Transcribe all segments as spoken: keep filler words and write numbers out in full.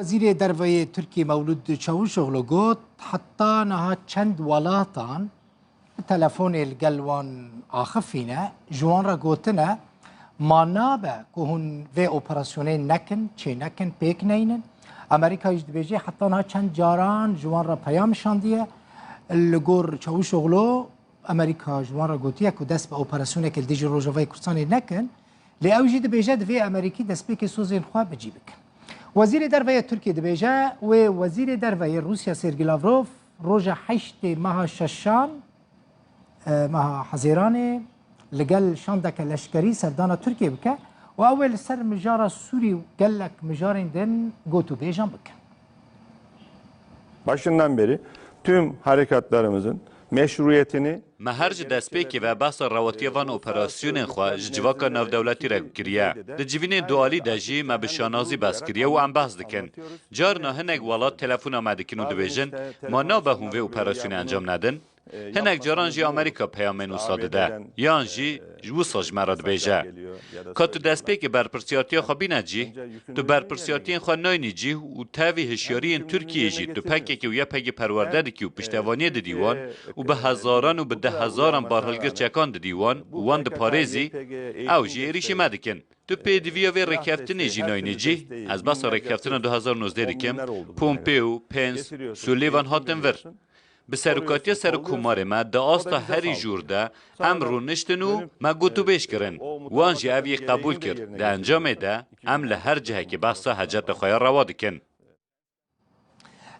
Wezîrê Derve yê Tirkiyê Mewlûd Çavuşoglu got, heta niha çend welatan bi telefonê li gel wan axifîne, ji wan re gotine, ma nabe ku hûn vê operasyonê nekin, çê nekin, pêk neynin. Amerîka jî dibêje, heta niha çend caran ji wan re peyam şandiye. Li gor Çavuşoglu, Amerîka ji wan re gotiye ku dest bi operasyonekê li dijî Rojavayê Kurdistanê nekin, lê ew jî dibêje divê Amerîkî destpêkê sozên xwe bi cî bikin. Wezîrê Derve yê Tirkiyê dibêje, wê Wezîrê Derve yê Rûsya Sergî Lavrov roja heştê meha şeşan, e, meha Hezêranê li gel şandeke leşkerî serdana Tirkiyê bike û ew ê li ser mijara Sûrî û gelek mijarên din gotûbêjan bikin. Başından beri tüm harekatlarımızın meşruiyetini Me her ji destpêkê ve behsa rewatiya van operasyonên xwe ji civaka navdewletî re kiriye. Di civînên dualî de jî me bi şanazî behs kiriye û em behs dikin. Carna hinek welat telefona me dikin û dibêjin, ma nabe hûn vê operasyonê encam nedin? Hinek caran jî Amerîka peyamên wisa dide, yan jî ji wisa ji me re dibêje. Ka tu destpêkê berpirsiyartiya xwe bîne cîh, tu berpirsiyartiyên xwe nayînî cîh û tevî hişyariyên Tirkiyê jî tu P K K û Y P G perwerde dikî û piştevaniyê didî wan û bi hezaran û bi dehhezaran barhilgir çekan didî wan û wan diparêzî, ew jî êrîşî me dikin. Tu pêdiviya vê rêkeftinê jî nayînî cîh, ez behsa rêkeftina du hezar nozdeh dikim, Pompeo, Pence, Sullivan hatin vir. Bi serokatiya Serokkomarê me di asta herî jûr de em rûniştin û me gotûbêj kirin. Wan jî ev yek qebûl kir. Di encamê de em li her cihekî behsa heceta xwe ya rewa dikin.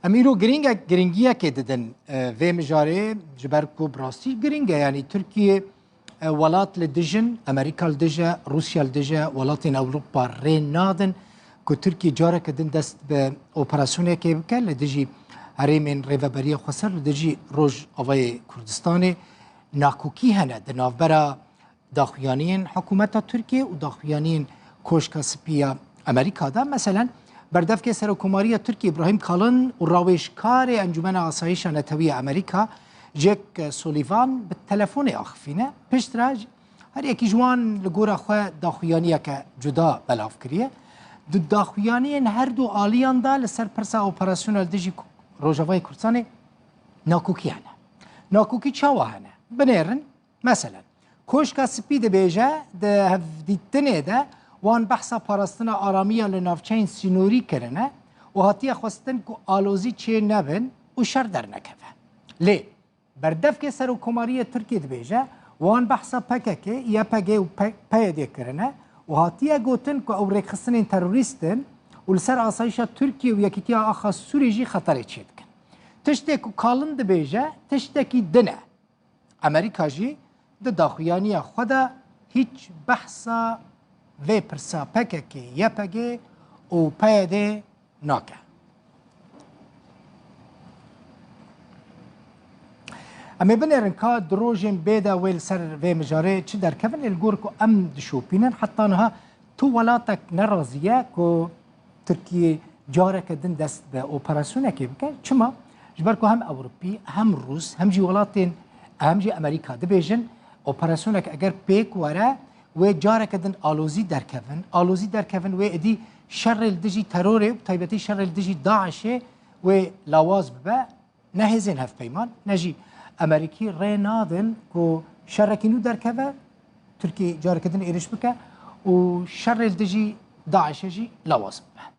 Em îro girîngek, giringiyekê didin, e, vê mijarê, ji ber ku bi rastî giring e. Yanî Tirkiye, e, welat li dijin, Amerîka li dij e, Rûsya li dij e, welatên Ewropa rê nadin ku Tirkiye careke din dest bi operasyonekê bike li dijî herêmên Rêveberiya Xweser, li dijî Rojavayê Kurdistanê. Nakokî hene di navbera daxuyaniyên hikûmeta Tirkiyê û daxuyaniyên Koşka Spî ya Amerîka de. Meselen, berdevkê Serokkomariya Tirkiyê Îbrahîm Kalin û rawêjkarê Encûmena Asayîşa Netewî ya Amerîka Jake Sullivan bi telefonê axifîne. Piştre jî her yekî ji wan li gora xwe daxuyaniyeke cuda belav kiriye. Di daxuyaniyên her du aliyan de li ser pirsa operasyona li dijî Rojavayê Kurdistanê nakokî hene. Nakokî çawa hene? Binêrin, meselen, Koşka Spî dibêje, di hevdîtinê de wan behsa parastina aramiya li navçeyên sînorî kirine û hatiye xwestin ku alozî çê nebin û şer dernekeve. Lê berdevkê Serokkomariyê Tirkiyê dibêje, wan behsa P K K, Y P G û P-, P Y D kirine û hatiye gotin ku ew rêkxistinên terorîst in û li ser asayîşa Tirkiyê û Yekîtiya Axa Sûrî jî xeterê çêdikin. Tiştê ku Kalin dibêje, tiştekî din e. Amerîka jî di daxuyaniya xwe de hîç behsa vê pirsa P K K, Y P G û P Y D nake. Em ê binêrin ka di rojên bê de wê li ser vê mijarê çi derkevin, lê li gor ku em dişopînin, heta niha tu welatek nerazî ye ku Tirkiye careke din dest bi operasyonekê bike. Çima? Ji ber ku hem Ewropî, hem Rûs, hem jî welatên, hem jî Amerîka dibêjin, operasyonek eger pêk were, wê careke din alozî derkevin. Alozî derkevin wê êdî şerê li dijî terorê û bi taybetî şerê li dijî DAIŞê wê lawaz bibe. Ne hêzên hevpeyman, ne jî Amerîkî rê nadin ku şerekî nû derkeve, Tirkî careke din êrîş bike û şerê li dijî DAIŞê jî lawaz bibe.